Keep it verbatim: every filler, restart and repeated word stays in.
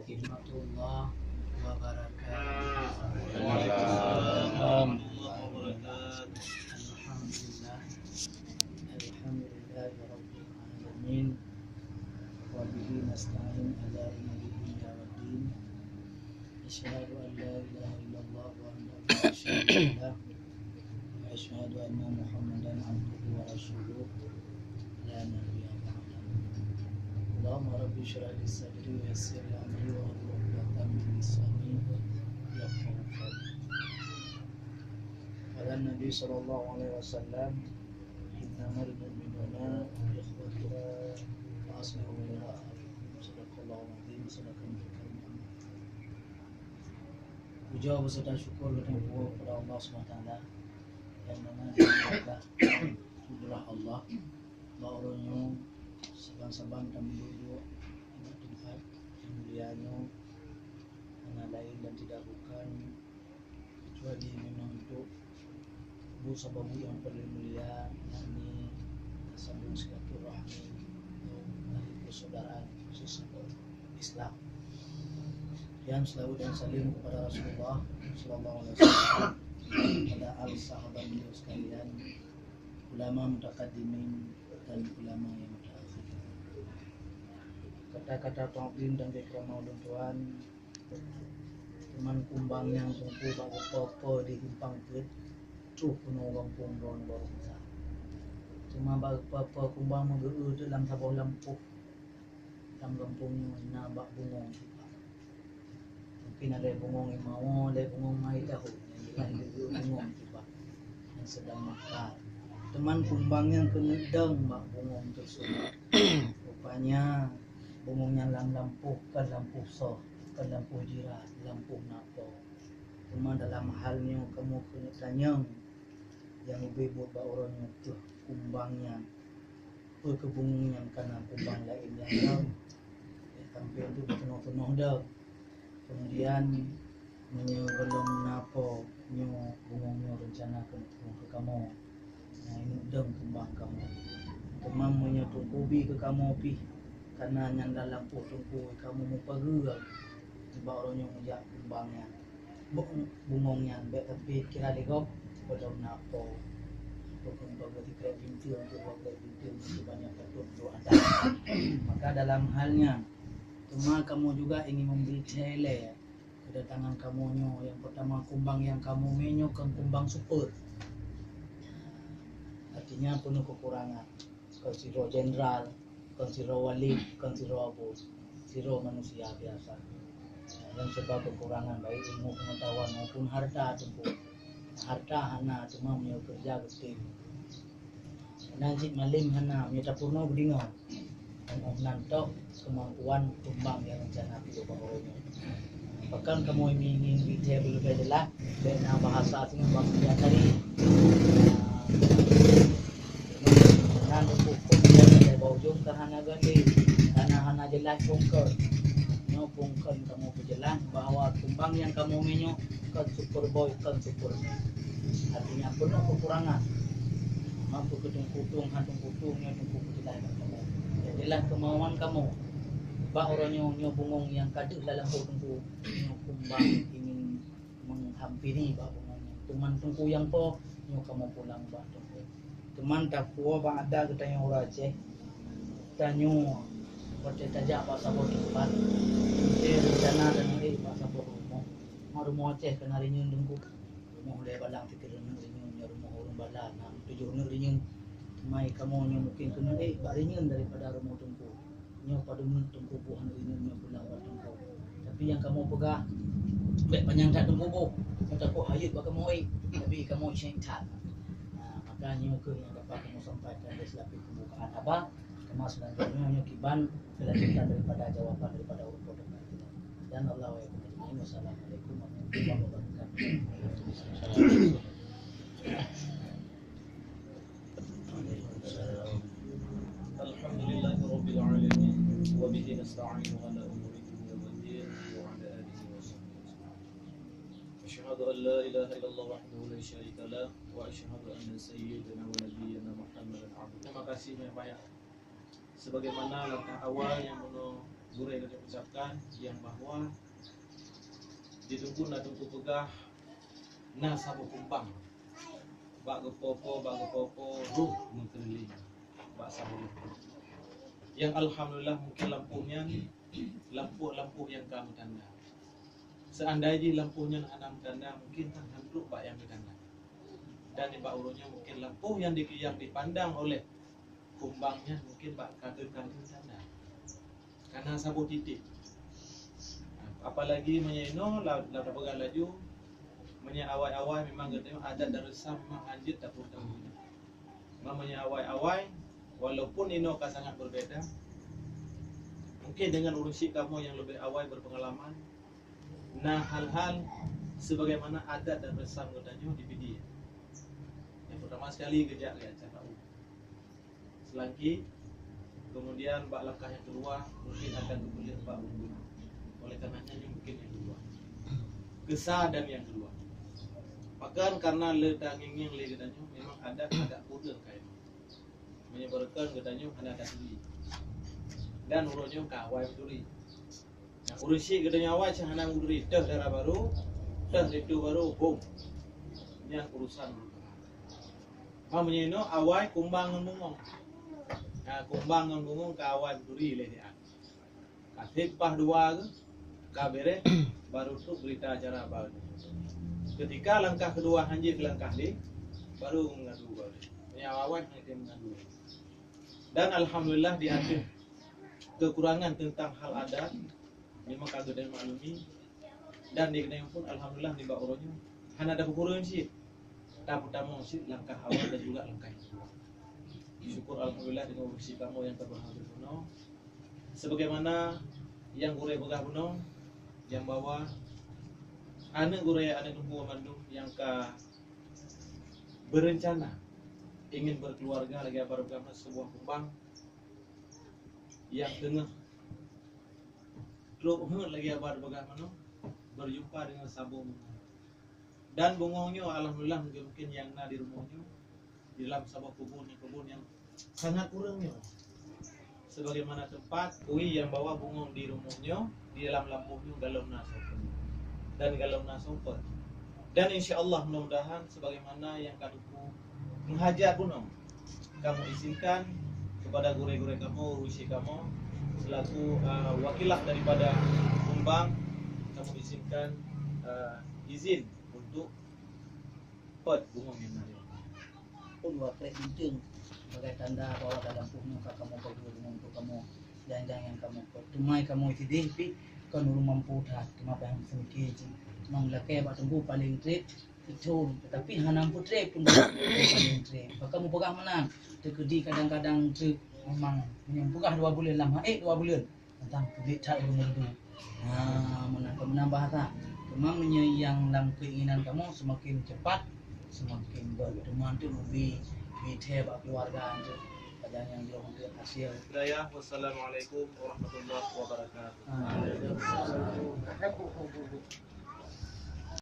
Warahmatullahi wabarakatuh. Waalaikumsalam. Alhamdulillah. Alhamdulillahi rabbil alamin. Wa bihi nasta'in ala umuri dunya waddin. Asyhadu an la ilaha illallah wahdahu la syarika lah. Wa asyhadu anna Muhammadan abduhu wa rasuluh. La nabiyya ba'dah. Allahumma rabbi shrah li sadri wa yassir li amri wahlul 'uqdatam min lisani yafqahu qawli. Qala Nabi sallallahu alaihi wasallam, "Innamal mu'minuna ikhwatun fa aslihu baina akhawaykum." Sadaqallahul azim, sadaqal karim. Puja beserta syukur geutanyoe kepada Allah Subhanahu wa Taala, yang mana adalah kudrah Allah. Bak uroe nyoe saban-saban tameududuk di teumpat nyang mulia nyoe hana laén dan tidak bukan kecuali memang untuk bu sababu nyang paling mulia, yakni sambung silaturahmi atau tali persaudaraan sesama Islam. Dan selawat dan salam kepada Rasulullah sallallahu alaihi wasallam, kepada al sahabat beliau sekalian, ulama mutakaddimin dan ulama yang mutaakhirin. Kata-kata takzim dan ikrama ulôn tuan, teuma kumbang nyang teungku bak geupeue-peue di simpang peuet, troh keunoe gampông droeneuh barô meusa. Teuma bak geupeue-peue kumbang meugeu-eu teuk lam saboh lampôh. Lam gampông nyoe na bak bungöng. Mungken ada bungöng imeum, ada bungöng mai tahu, nyang bungöng kiban nyang sedang mekar. Teuma kumbang nyang keuneuk dong bak bungöng tersebut. Rupanya bungöng nyan lam lampôh, kon lampôh soh, kon lampôh jirat, lampôh napo. Teuma dalam hal nyoe kamoe keuneuk tanyong, nyang ubé buet bak uroe nyoe teuh kumbang nyan. Peu keu bungöng nyang kana kumbang laén nyang lom, sampé tu peunoh-peunoh dong. Kemudian, meunyoe gohlom na po nyoe bungöng nyoe reuncana keuneuk keu kamoe, na inong dong kumbang kamoe. Teuma meunyoe teungku bi keu kamoe pih kana nyan dalam pôh teungku, kamoe mupageue nibak uroe nyoe meujak kumbang nyan. Bungöng nyan bék tapi kira lé gob padum na po. Bukon bagi tikrek binteung, tikrek binteung itu banyak patut doa. Maka dalam hal nyan, teuma kamoe juga ingin memberi teuh lé kedatangan kamoe nyoe. Yang pertama, kumbang nyang kamoe mé nyoe kon kumbang super. Artinya penuh kekurangan. Kon sidroe jenderal, kon sidroe wali, kon sidroe abu, sidroe manusia biasa. Dan sebab kekurangan baik ilmu pengetahuan maupun harta teungku. Harta hana, cuma meunyoe keureuja geutem. Nan cit malem hana, meunyoe tapeurunoe geudeungoe. Dan óh nan tok kemampuan kumbang nyang rencana pih bak uroe nyoe. Pakon kamoe ingin, ingin detail leubeh jeulaih, bèk na bahasa singoh bak media tadi. Nan huköm dari bak ujong ka hana gande, hana, hana jeulaih bungkon. Nyoe bungkon kamoe peujeulaih bahwa kumbang nyang kamoe mé nyoe kon Superboy, kon Superman. Artinya penuh kekurangan. Mampu keu teungku tueng, han teungku tueng nyoe teungku peujeulaih bak kamoe. Jadilah kemauan kamoe. Bak uroe nyoe, nyoe bungöng nyang ka deuh lam lampôh teungku, nyoe kumbang ingin menghampiri bak bungöng nyan. Teuma teungku nyang po, nyoe kamoe pulang bak teungku. Teuma tapuwoe bak adat geutanyoe ureueng Aceh. Tanyoe watèe tajak bak saboh teumpat, watèe rencana taneuk ék bak saboh rumoh. Rumoh Aceh keunan rinyeun teungku. Rumoh ulèe balang pikeran neuk rinyeun, nyoe rumoh ureueng bala na tujoh neuk rinyeun. Teuma kamoe nyoe mungken keuneuk ék bak rinyeun daripada rumoh teungku. Nyoe padum neuk teungku boh aneuk inong nyoe pulang bak teungku. Tapi nyang kamoe peugah, bèk panyang that teungku boh. Nyoe takot hayeu bak kamoe ék. Tapi kamoe syèk that. Nah, maka nyoe keuh nyang dapat kamoe sampaikan di seulapih pembukaan haba. Teuma selanjutnya nyoe kiban kelanjutan daripada jawaban daripada ureueng protokol. Dan Allah wa yakum ajmain. Wassalamualaikum warahmatullahi wabarakatuh. Asyhadu an la ilaha illallah wahdahu la syarika lah, wa asyhadu anna sayyidana wa nabiyyana Muhammadan abduh. Terima kasih banyak-banyak. Sebagaimana langkah awai nyang bunoe gurée geucok ucapkan, nyang bahwa di Teungku na Teungku peugah na saboh kumbang. Bak geupoh-poh, bak geupoh-poh, roh meukeulileng bak saboh lampôh. Nyang alhamdulillah mungkin lampôh nyan lampôh-lampôh nyang ka meutanda. Seandai jih lampôh nyan hana meutanda, mungkin tan han trok bak nyang meutanda. Dan nibak uroe nyoe mungkin lampôh nyang di-, nyang dipandang oleh kumbang nyan mungkin bak ka keuh-ka keuh tanda. Kana saboh titik. Apalagi meunyoe inoe la, la tapeugah laju, meunyoe awai-awai memang geutanyoe adat dan reusam memang hanjeuet tapeurunoe. Meunyoe awai-awai, walaupun inoe ka sangat berbeda, mungkin dengan ureuëng syik kamoe nyang leubeh awai berpengalaman, na hal-hal sebagaimana adat dan reusam geutanyoe di Pidie. Nyang pertama sekali geujak lé acara u Seulangki, kemudian bak langkah nyang keudua mungkin akan geupeuleueh bak ureuëng. Oleh karenanya nyoe mungkin nyang keudua. Keusa dan nyang keudua. Pakon karena le tangieng-ngieng lé geutanyoe memang adat agak kureueng kayém. Meunyoe beureukon geutanyoe hana taturi. Dan uroe nyoe ka awai meuturi. Nah, ureuëng syik geutanyoe awai cit hana meuturi, teuh dara barô, teuh linto barô, bom. Nyan urusan. Meunyoe inoe awai kumbang ngon bungong. Nah, kumbang ngon bungong ka awai meuturi lé nyan. Ka sép paih dua geuh, ka beureh, barô trok beurita acara baru. Ketika langkah keudua hanjeuet keu langkah lé, barô meungadu baru. Meunyoe awai hana meungadu. Dan alhamdulillah di ateueh kekurangan tentang hal adat, memang ka geutanyoe maklumi. Dan di geutanyoe pun alhamdulillah nibak uroe nyoe hana tapeukureueng cit. Tapeutamong cit langkah awai dan juga langkah yang kedua. Syukur alhamdulillah dengan ureuëng syik kamoe nyang ka beuhadir bunoe. Sebagaimana nyang gurée peugah bunoe, nyang bahwa aneuëk gurée, aneuëk teungku mandum nyang ka berencana ingin berkeluarga lagée haba geupeugah sebuah kumbang nyang teungoh trok heuet lagée haba geupeugah meunoe, berjumpa dengan saboh bungong. Dan bungong nyoe alhamdulillah mungkin-mungkin nyang na di rumoh nyoe di dalam saboh keubon, keubon nyang sangat kureueng nyoe. Sebagaimana teumpat kui nyang bahwa bungong di rumoh nyoe, di dalam lampôh nyoe galom na soe peuet. Dan galom na soe peuet. Dan insya Allah mudah-mudahan sebagaimana nyang ka teupeu meuhajat bunoe, kamoe izinkan kepada gurée-gurée kamoe, ureuëng syik kamoe selaku, eh, wakilah daripada kumbang, kamoe izinkan, eh, izin untuk peuet bungong nyang na di rumoh. Pun dua krek binteng sebagai tanda bahwa dalam lampôh nyoe ka kamoe bagi bungong untuk kamoe, janjang nyang kamoe peuet. Teuma kamoe sideh pih kon ureuëng mampu that, teuma payah meuseumiké cit. Teuma meulakée bak teungku paléng treb, icong, tetapi hana mampu treb pun paléng treb. Bak kamoe peugah meunan, teukeudi kadang-kadang treb memang meunyoe peugah dua buleuen lam haék dua buleuen. Teuntang puléh that ureuëng meuduek. Ha, meunan, meunan bahasa. Teuma meunyoe nyang lam keinginan kamoe semakin cepat, semakin baik. Teuma tu leubeh, leubeh thée bak keluarga tu. Pajan nyang jroh tu hasil. Hidayah. Wassalamualaikum warahmatullahi wabarakatuh. Ha.